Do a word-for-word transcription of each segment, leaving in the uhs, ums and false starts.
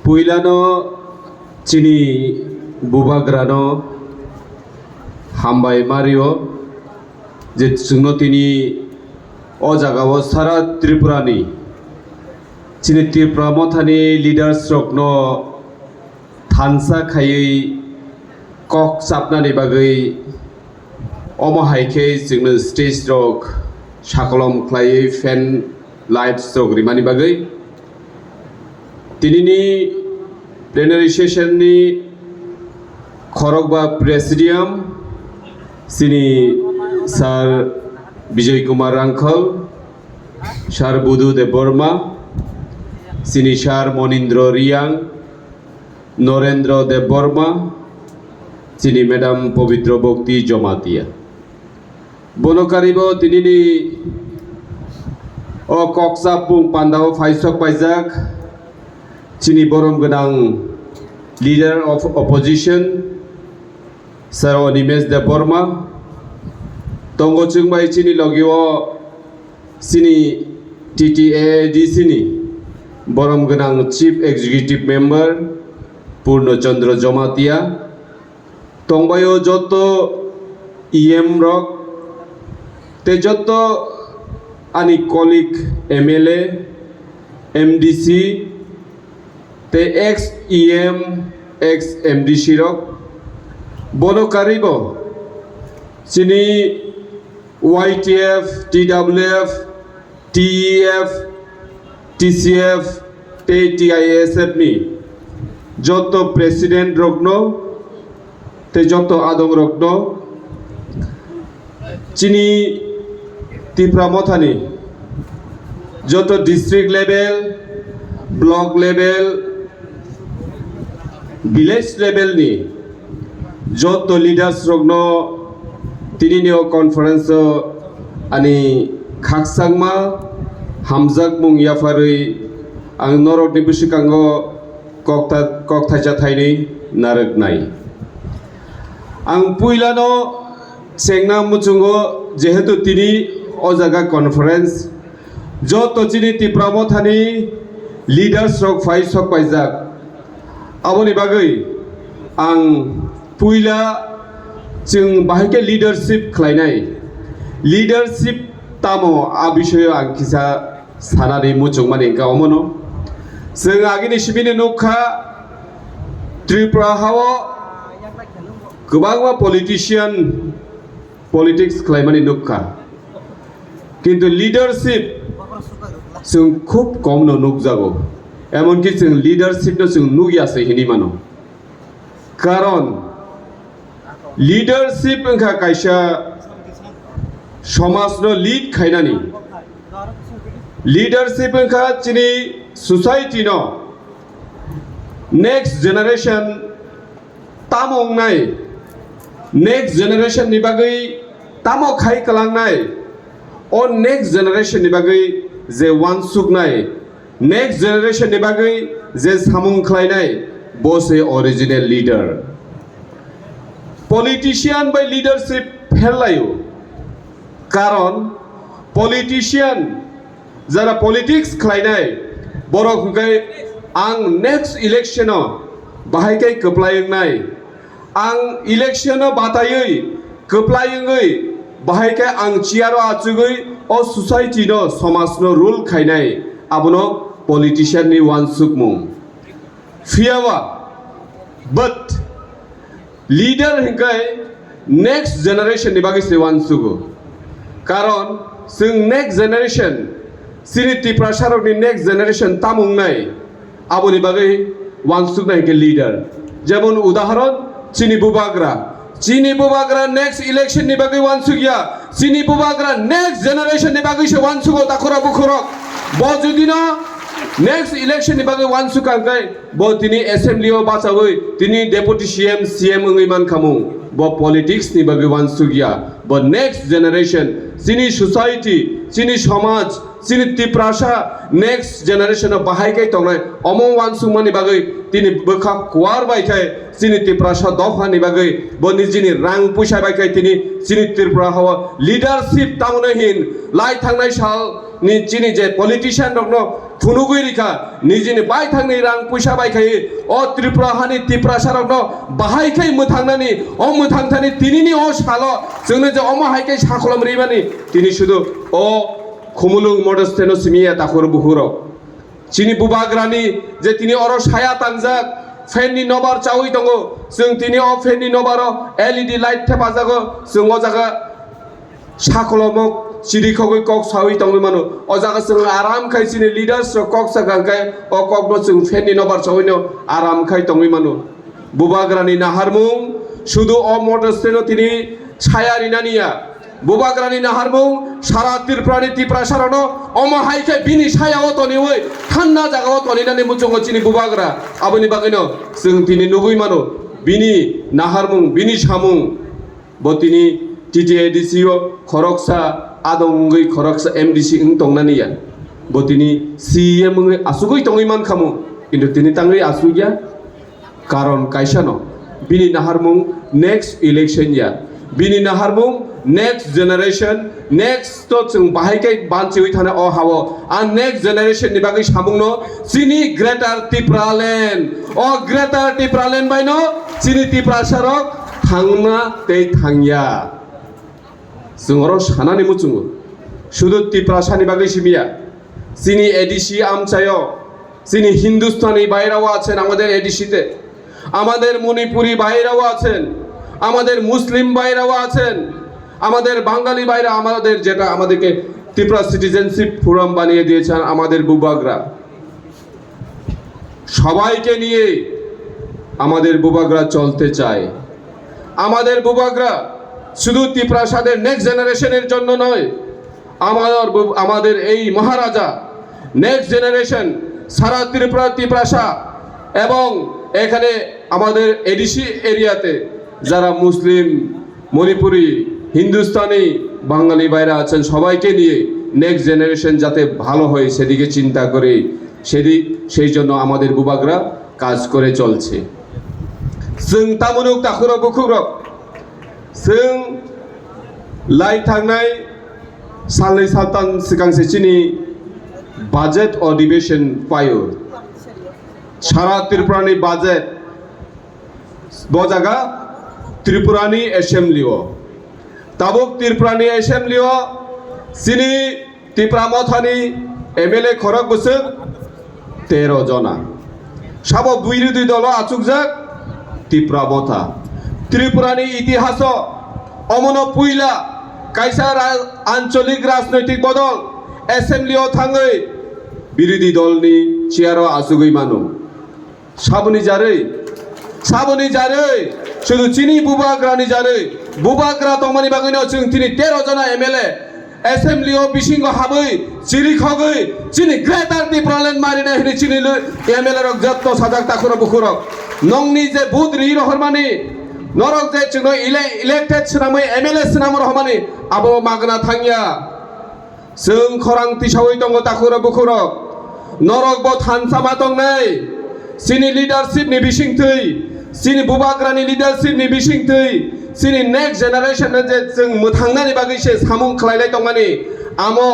Puilano chini bubagrano hambai mario je chwngno tini o jagao sara Tripurani chini Tipra Mothani leaders rokno thansa khaiwi kok chapnani bagwi omo hai khe chwngno stage rok sakolom khlaiwi fan lights rok rimani bagwi tinini plenary session ni khorokba presidium chini sir Bijoy Kumar Rangkhol, sir Budu Debbarma, chini sir Monindra Riang, Norendra Debbarma, chini madam Pabitra Bhakti Jamatia. Bono karibo tinini o kokchapmung pandao phaisok paijak chini borom gwnang leader of opposition, Sir Animesh Debbarma. Tongo chwng bai chini logio chini T T A A D C ni borom gwnang Chief Executive Member Purno Chandra Jamatia. Tongbaio joto E M rok tei joto ani colleague M L A, M D C tei ex E M, ex M D C rok. Bono karibo chini Y T F, T W F, T E F, T C F tei T I S F ni joto president rokno tei joto adong rokno chini Tipra Mothani joto district level, block level, village level ni joto leaders rokno tinini o conference o ani khakchangma hamjakmung yapharwi ang norokni bwswkango koktha-, kokthaisa thainwi narwknai. Ang puilano chengna muchungo, jehetu tini o jaga conference, joto chini Tipra Mothani leaders rok phai sok paijak. Aboni bagwi ang puila chwng bahai khe leadership khlainai. Leadership tamo, a bisoyo ang kisa sanani muchungmani hwnkha omono. Chwng agini sibini nukha, Tripura hao kwbangma politician politics khlaimani nukha. Kintu leadership chwng khub komno nukjago. Emonki chwng leadership no chwng nukya se hinwi mano. Karon leadership wngkha kaisa somajno lead khainani. Leadership wngkha chini society no next generation tamo wngnai, next generation ni bagwi tamo khai kwlangnai, o next generation ni bagwi je wansuknai, next generation ni bagwi je samung khlainai, bo se original leader. Politician bai leadership pherlaio. Karon politician, jara politics khlainai, borok hwnkhe ang next election o bahai khe kwplai wngnai. Ang election o bataiwi, kwplai wngwi, bahai khe ang chair o achugwi o society no, somaj no rule khainai, abono politician ni wansukmung. Phiya ba, but leader hwnkhe next generation ni bagwi se wansugo. Karon chwng next generation, chini Tiprasa rokni next generation tamo wngnai, aboni bagwi wansuknai hwnkhe leader. Jemon udahoron, chini bubagra. Chini bubagra next election ni bagwi wansukya. Chini bubagra next generation ni bagwi se wansugo, takhura bukhurok. Bo judino next election ni bagwi wansukha hwnkhe, bo tini assembly o bachawi tini deputy C M, C M wngwi mankhamung. Bo politics ni bagwi wansukya. Bo next generation, chini society, chini somaj, chini Tiprasa next generation o bahai khe tongnai, omo wansukmani bagwi tini bwkha kuar bai khe chini Tiprasa dopha ni bagwi bo nijini rang puisa bai khe tini chini Tripura hao leadership tamoni hin lai thangnai sal ni chini je politician rokno Phunugwi rikha, nijini baithangni rang puisa bai khai o Tripura hani Tiprasarokno bahai khai mwthangnani, o mwthangthani tinini o salo chwngno je omo hai khai sakolom rimani, tini sudu o Khumulwng Model Stand-o simi ya takhur bukhurok. Chini bubagrani je tini oro saya tangjak, fan ni nobar chawi tongo, chwng tini o fan ni nobaro L E D light thepajago, chwng o jaga sakolomok chirikhogwi kok sawi tongwi mano. O jaga chwng aram khai chini leaders rok kok sakha khai o kokno chwng fan ni nobar chawino aram khai tongwi mano. Bubagrani naharmung sudu o Model Stand-o tini saya rinani ya. Bubagrani naharmung sara Tripurani Tiprasarokno omo hai khe bini sayao toniwi thanda jagao toninani muchungo chini bubagra. Aboni bagwino chwng tini nugwi mano bini naharmung, bini samung. Bo tini T T A D C o khoroksa adong wngwi khoroksa M D C wng tongnani ya. Bo tini C E M wngwi asugwi tongwi mankhamu, kintu tini tangwi asugya. Karon kaisano, bini naharmung next election ya, bini naharmung next generation, next to chwng bahai khe banchiwi thana o hao. Ang next generation ni bagwi samungno chini Greater Tipraland, o Greater Tipraland baino chini Tiprasarok thangma tei thangya. Chwng oro sanani muchungo, sudu Tiprasani bagwi simiya, chini A D C amchaio, chini Hindustani bhaiরাও আছেন আমাদের A D C-তে, আমাদের মণিপুরি ভাইরাও আছেন, আমাদের মুসলিম ভাইরাও আছেন, আমাদের বাঙালি ভাইরা, আমাদের যেটা আমাদেরকে ত্রিপুরা সিটিজেনশিপ ফোরাম বানিয়ে দিয়েছেন আমাদের বুবাগরা। সবাইকে নিয়ে আমাদের বুবাগরা চলতে চায়। আমাদের বুবাগরা শুধু তিপ্রাসাদের নেক্সট জেনারেশনের জন্য নয়, আমাদের বু-, আমাদের এই মহারাজা নেক্সট জেনারেশন সারা ত্রিপুরা, তিপ্রাসা এবং এখানে আমাদের এডিসি এরিয়াতে যারা মুসলিম, মণিপুরি, হিন্দুস্তানি, বাঙালি ভাইরা আছেন, সবাইকে নিয়ে নেক্সট জেনারেশন যাতে ভালো হয় সেদিকে চিন্তা করে, সেদিক, সেই জন্য আমাদের বুবাগরা কাজ করে চলছে। Chwng tamunuk takhurok bukhukrok, chwng lai thangnai salnwi saltan swkang se chini budget adhibeshon paio. Sara Tripurani budget bo jaga Tripurani assembly o. Tabuk Tripurani assembly o chini Tipra Mothani M L A khorok bwswk tero jona. Sabo birodhi dolo achukjak Tipra Motha. Tripurani itihaso omono puila kaisa ra-, ancholik rajnoitik bodol assembly o thangwi birodhi dolni chair o achugwi mano. Saboni jarwi, saboni jarwi, sudu chini bubagrani jarwi, bubagra tongmani bagwino chwng tini tero jona M L A assembly o bisingo habwi chirikhogwi chini Greater Tipraland marinai hwnwi chini lu-, M L A rok jotto sajak takhurok bukhurok. Nongni je vote ri rohormani, norok je chwngno ele-, elected swnamwi M L A swnam rohormani, abo magna thangya. Chwng khorang tisaui tongo takhurok bukhurok. Norok bo thansa ma tongnai. Chini leadership ni bisingtwi, chini bubagrani leadership ni bisingtwi, chini next generation no je chwng mwthangnani bagwi se samung khlailai tongmani. Amo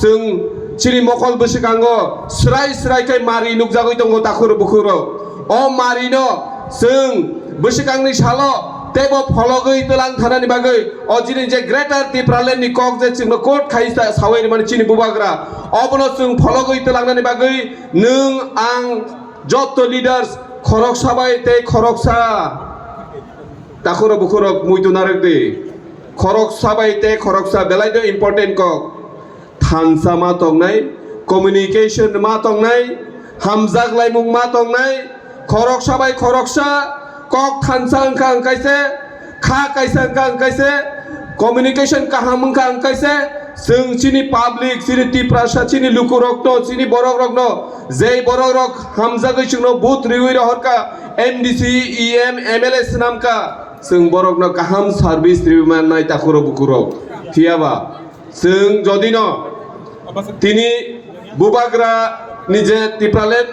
chwng chini mokol bwswkango srai srai khe mari nukjagwi tongo takhurok bukhurok. O mari no chwng bwswkangni salo teibo phologwi twlang thanani bagwi o chini je Greater Tipraland ni kok je chwngno quote khai sa-, sawi rimani chini bubagra, obono chwng phologwi tlangnani bagwi nwng ang jotto leaders khoroksa bai tei khoroksa takhurok bukhurok muitu narwk di. Khoroksa bai tei khoroksa belai do important kok. Thansa ma tongnai, communication ma tongnai, hamjak laimung ma tongnai, khoroksa bai khoroksa kok thansa wngkha wngkaise, kha kaisa wngkha wngkaise, communication kaham wngkha wngkaise, chwng chini public, chini Tiprasa, chini lukurokno, chini borokrokno, jei borokrok hamjagwi chwngno vote riwi rohorkha, M D C, E M, M L A swnamkha, chwng borokno kaham service riwi mannai takhurok bukhurok. Phiyaba, chwng jodino tini bubagra ni je Tipraland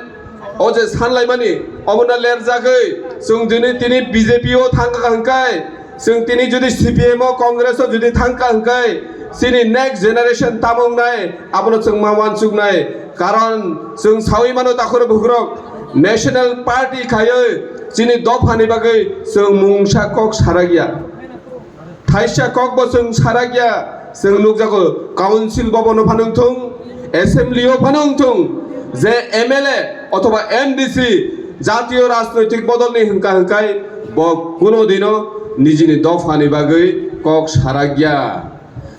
o je sanlaimani obono lerjagwi chwng juni tini B J P o thangkha hwnkhe, chwng tini judi C P M o Congress o judi thangkha hwnkhe, Chini next generation tamo wngnai, abono chwng ma uansuknai. Karon chwng saui mano, takhurok bukhurok, National Party khaiwi chini dophani bagwi chwng mungsa kok sarakya. Thaisa kokbo chwng sarakya, chwng nukjago, council bobono phano wngthung, assembly o phano wngthung, je M L A othoba M D C jatiyo rajnoitik bodolni hwnkha hwnkhe bo kuno dino nijini dophani bagwi kok sarakya.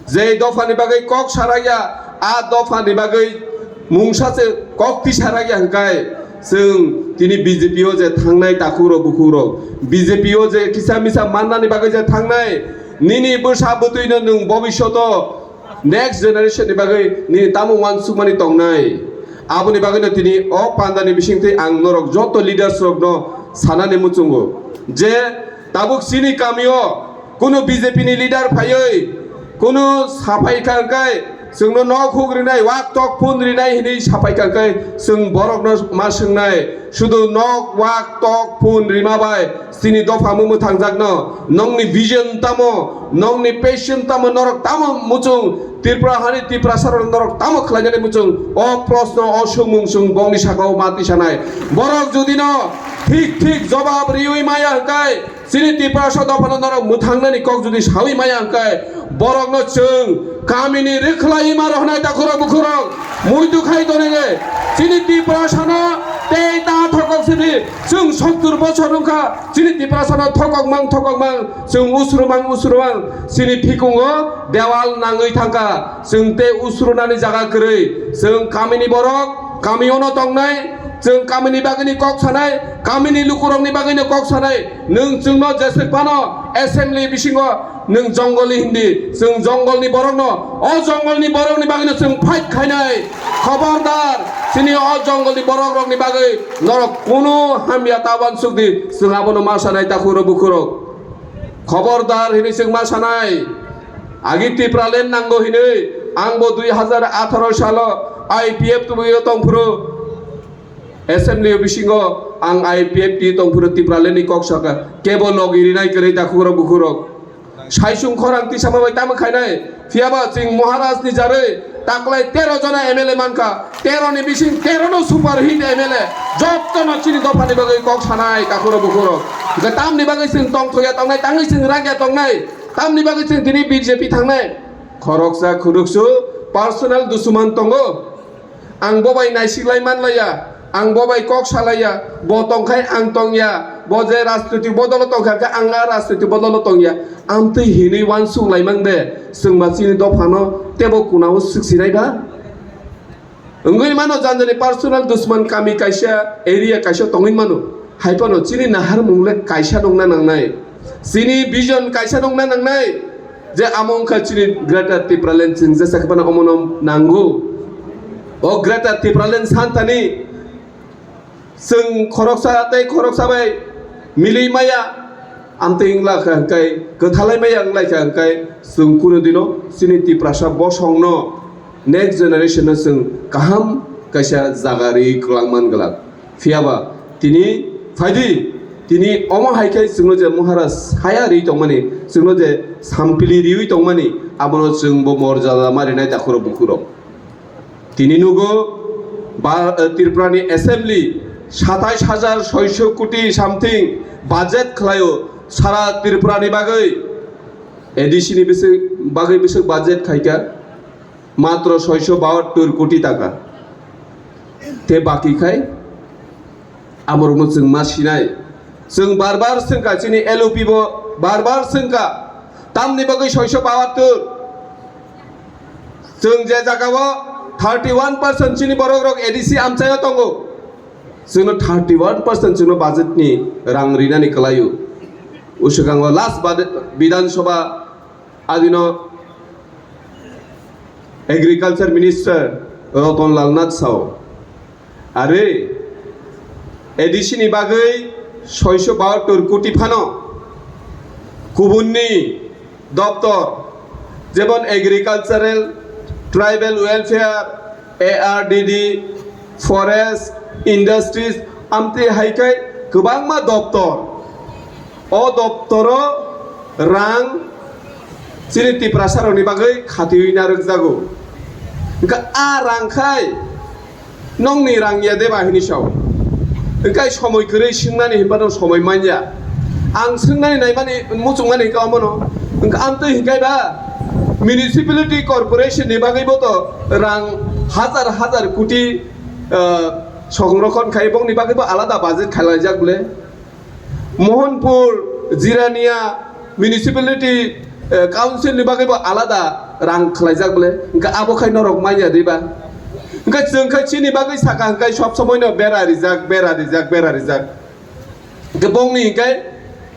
Je dophani bagwi kok sarakya, a dophani bagwi mungsa se kok tisarakya hwnkhe, chwng tini B J P o je thangnai takhukrok bukhukrok, B J P o je kisa misa mannani bagwi je thangnai, nini bwsa bwtwino nwng bobishoto next generation ni bagwi nini tamo uansukmani tongnai. Aboni bagwino tini o pandani bisingtwi ang norok joto leaders rokno sanani muchungo je tabuk chini kamio kunu B J P ni leader phaiwi kunu saphai kha hwnkhe, chwngno nok huk rinai, wak tok phun rinai hinwi saphai kha hwnkhe, chwng borokno ma swngnai, sudu nok, wak tok phun rima bai chini dopha mung mwthangjakno, nokni vision tamo, nokni passion tamo, norok tamo muchung Tripura hani Tiprasa rok norok tamo khlainani muchung, o proshno, o swngmung chwng bongni sakao ma tisanai. Borok judino thik thik jobab riwi maya hwnkhe, chini Tiprasa dophano norok mwthangnani kok judi sawi maya hwnkhe, borokno chwng kamini rwkhlai ma rohonai takhurok bukhurok muitu khai tonwi. Chini Tiprasano tei ta thokok sidi chwng sottur bochor wngkha, chini Tiprasano thokok mang thokok mang, chwng usru mang usru mang, chini phikungo dewal nangwi thangkha. Chwng tei usrunani jaga kwrwi, chwng kamini borok kamiono tongnai, chwng kamini bagwini kok sanai, kamini lukurokni bagwino kok sanai. Nwng chwngno jeswk phano assembly bisingo nwng jongolni hindi, chwng jongolni borokno, o jongolni borokni bagwino chwng fight khainai. Khobordar, chini o jongolni borokrokni bagwi norok kunu hamya ta uansuk di, chwng abono ma sanai takhurok bukhurok. Khobordar hinwi chwng ma sanai. Agi Tipraland nango hinwi ang bo dui hazar atharo salo I P F T o tongphuru, assembly o bisingo ang I P F T tongphuru Tipraland ni kok saka kebo logi rinai kwrwi takhurok bukhurok. Saisung khorang tisama bai tamo khainai. Phiyaba chwng Maharaj ni jarwi taklai tero jona M L A mankha, tero ni bising tero no super hit M L A, jotto no chini dophani bagwi kok sanai takhurok bukhurok. Hwnkhe tamni bagwi chwng tongthokya tongnai, tangwi chwng rangya tongnai, tamni bagwi chwng tini B J P thangnai. Khoroksa khuruksu personal dusuman tongo. Ang bo bai naisiklai manlaiya, ang bo bai kok salaiya, bo tongkhai ang tongya, bo je rajnoitik bodolo tongkha khe ang a rajnoitik bodolo tongya, amtwi hinwi uansuk laimang de, chwng ba chini dophano tebo kunao swksinai ba? Wngwi mano jani jani personal dusman kami kaisa, area kaisa tongwi mano. Hai phano chini naharmung le kaisa nongna nangnai. Chini vision kaisa nongna nangnai. Je amo wngkha chini Greater Tipraland, chwng jesa khe phano omono nango. O Greater Tipraland santani chwng khoroksa tei khoroksa bai milwi maya, amtwi wngla kha hwnkhe, kwthalai maya wnglaikha hwnkhe, chwng kunu dino chini Tiprasa bosongno, next generation no chwng kaham kaisa jaga rwi kwlangman glak. Phiyaba tini phaidi, tini omo hai khe chwngno je Maharaj saya rwi tongmani, chwngno je sampili riwi tongmani, abono chwng bo morjada ma rinai takhurok bukhurok. Tini nugo ba, eh, Tripura ni assembly satais hajar soiso koti something budget khlaio sara Tripura ni bagwi. A D C ni bisik, bagwi bisik budget khaikha. Matro soiso bahattor koti taka. Te baki khai amorokno chwng ma sinai. Chwng bar bar swngkha, chini L O P bo bar bar swngkha. Tamni bagwi soiso bahattor? Chwng je jagao thirty one percent chini borokrok A D C amchaio tongo. Chwngno thirty one percent chwngno budget ni rang rinani kwlaio. Uswkango last bad-, Bidhan Sabha adino Agriculture Minister Ratan Lal Nath sao, are A D C ni bagwi soiso bahattor koti phano kubunni doptor, jemon Agricultural, Tribal Welfare, A R D D, Forest, Industries, amtwi hai khe kwbangma doptor. O doptoro rang Chini Tiprasa rokni bagwi khatiwi narwkjago. Hwnkha a rang khai nokni rang ya deba hini sao. Hwnkha somoi kwrwi swngnani hinba no somoi manya. Ang swngnani naimani muchungmani hwnkha omono. Hwnkha amtwi hwnkhe ba municipality corporation ni bagwi bo to rang hajar hajar koti, ah, songrokhon khai bongni bagwi bo alada budget khailaijak bole. Mohanpur, Jirania Municipality, eh, Council ni bagwi bo alada rang khwlaijak bole. Hwnkhe abo khai norok manya diba? Hwnkhe chwng khai chini bagwi saka hwnkhe sob somoi no bera rijak, bera rijak, bera rijak. Hwnkhe bongni hwnkhe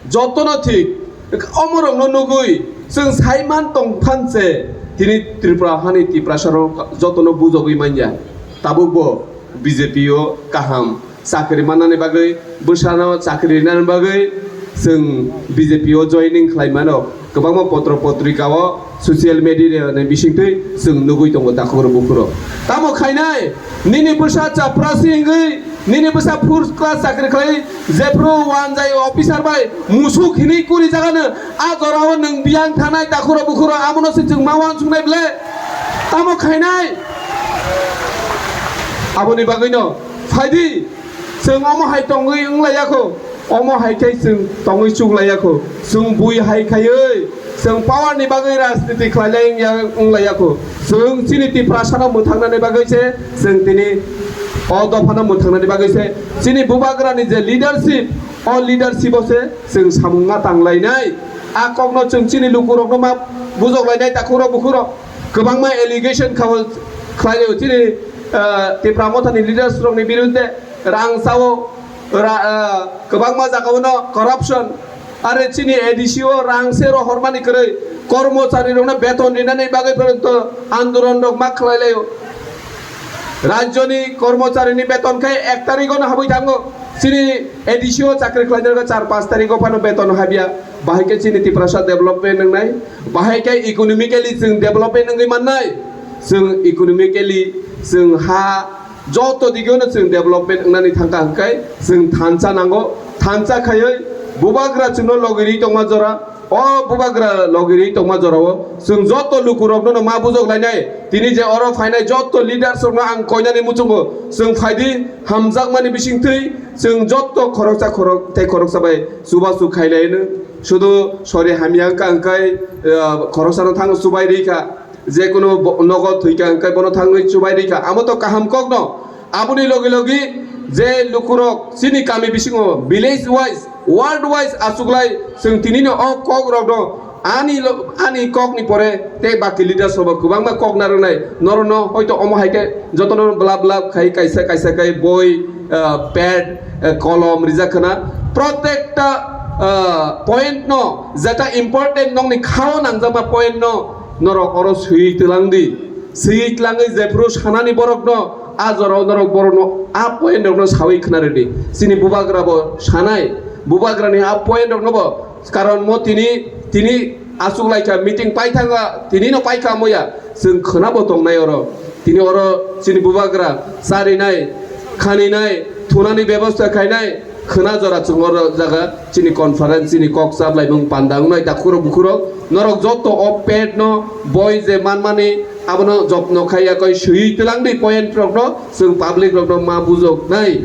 jotono thik. Hwnkhe omorokno nugwi chwng saiman tong phanse tini Tripura hani Tiprasa rok jotono bujogwi manya. Tabuk bo B J P o kaham chakri mannani bagwi, bwsano chakri rinani bagwi chwng B J P o joining khlai mano. Kwbangma potro potrika o, social media ni bisingtwi chwng nugwi tongo takhuk rok bukhuk rok. Tamo khainai, nini bwsa chaprasi wngwi, nini bwsa first class chakri khlai, jephru wanjai officer bai musuk hinwi kuri jagano, a jora o nwng biyang thanai takhuk rok bukhuk rok, amono se chwng ma uansuknai ble? Tamo khainai? Aboni bagwino phaidi, chwng omo hai tongwi wnglaiyakho, omo hai khe chwng tongwi chuklaiyakho, chwng bui hai khaiwi chwng power ni bagwi rajniti khlailai wngya, wnglaiyakho. Chwng chini Tiprasano mwthangnani bagwi se, chwng tini o dophano mwthangnani bagwi se, chini bubagrani je leadership, o leadership o se chwng samung ma tanglainai. A kokno chwng chini lukurokno ma bujoklainai, takhurok bukhurok. Kwbangma allegation kha-, khlaio chini, ah, Tipra Mothani leaders rokni birudde rang sao, ra-, ah, kwbangma jagao no corruption. Are chini A D C o rang se rohormani kwrwi, kormochari rokno beton rinani bagwi porjonto andolon rok ma khlai laio. Rajyoni kormocharini beton khe ek tarikh o no habwi thango. Chini A D C o chakri khlainai rok char panch tarikh o phano beton habya. Bahai khe chini Tiprasa development wngnai. Bahai khe economically chwng development wngwi mannai. Chwng economically chwng ha joto digeno chwng development wngnani thangkha hwnkhe chwng thansa nango. Thansa khaiwi bubagra chwngno logirwi tongma jora, o bubagra logirwi tongma jorao chwng joto lukurokno ma bujok lainai. Tini je oro phainai joto leaders rokno ang koinani muchungo chwng phaidi hamjakmani bisingtwi chwng joto khoroksa khorok tei khoroksa bai chubachu khailaino. Sudu sori hamya wngkha hwnkhe, eh, khoroksano thang chubai rikha. Jekunu bo-, nogo thwikha hwnkhe bono thangwi chubai rikha. Amo to kaham kokno. Aboni logi logi je lukurok chini kami bisingo village wise, ward wise achuklai chwng tinino o kokrokno ani lo-, ani kokni pore tei baki leaders rokbo kwbangma kok narwknai. Norokno hoito omo hai khe jotono blab blab khai kaisa kaisa khai boi, ah, pad, ah, kolom rijak khna. Protekta, ah, point no, jeta important nokni khao nangjakma point no norok oro swiwi twlang di. Swiwi twlangwi jephru sanani borokno, a jorao norok borokno a point rokno sawi khna rwdi. Chini bubagra bo sanai, bubagrani a point rokno bo, karon mo tini, tini achuklaikha, meeting paithangkha, tinino paikha moya, chwng khwnabo tongnai oro. Tini oro chini bubagra charinai, khaninai, thunani bebosta khainai, khwna jora chwng oro jaga chini conference, chini kok chaplaimung panda wngnai takhurok bukhurok. Norok joto o pet no boi je manmani abono jotno khaiya koi swiwi twlang di point rokno, chwng public rokno ma bujok nai.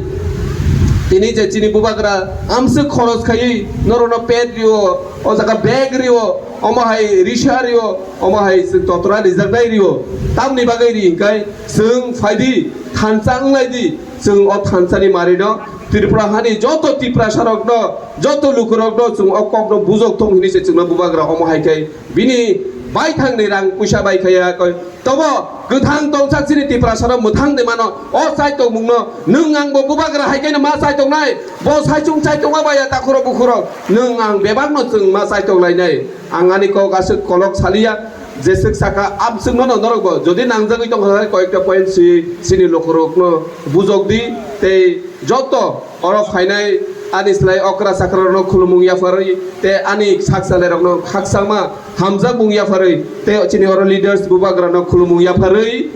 Tini je chini bubagra amswk khoros khaiwi norokno pet rio, o jaga bag rio, omo hai risa rio, omo hai chwng totra rijaknai rio. Tamni bagwi ri hwnkhe chwng phaidi thansa wnglai di. Chwng o thansani marino Tripura hani joto Tiprasarokno, joto lukurokno chwng o kokno bujok thung hini se chwngno bubagra omo hai khe bini baithangni rang puisa bai khaiya koi. Tobo kwthang tongsa chini Tiprasarok mwthang de mano o chai tongmungno nwng ang bo bubagra hai khe ma chai tongnai, bo saichung chai tongma baya takhurok bukhurok nwng ang bebakno chwng ma chai tonglainai. Ang ani kok aswk kolok saliya, jeswk saka amswkno no norokbo jodi nangjagwi tongkha khe koyekta point si chini lukurokno bujok di tei joto oro phainai ani slai okra chakrarokno khulumung yapharwi tei ani sak salairokno khakchangma hamjakmung yapharwi tei chini oro leaders bubagrano khulumung yapharwi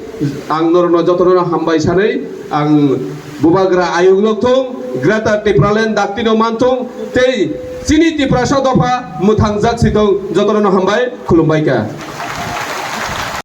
ang norokno jotono hambai sanwi ang bubagra ayuk lokthung, Greater Tipraland daktino manthung tei Chini Tiprasa dopha mwthang jak sitong jotono no hambai khulumbai kha.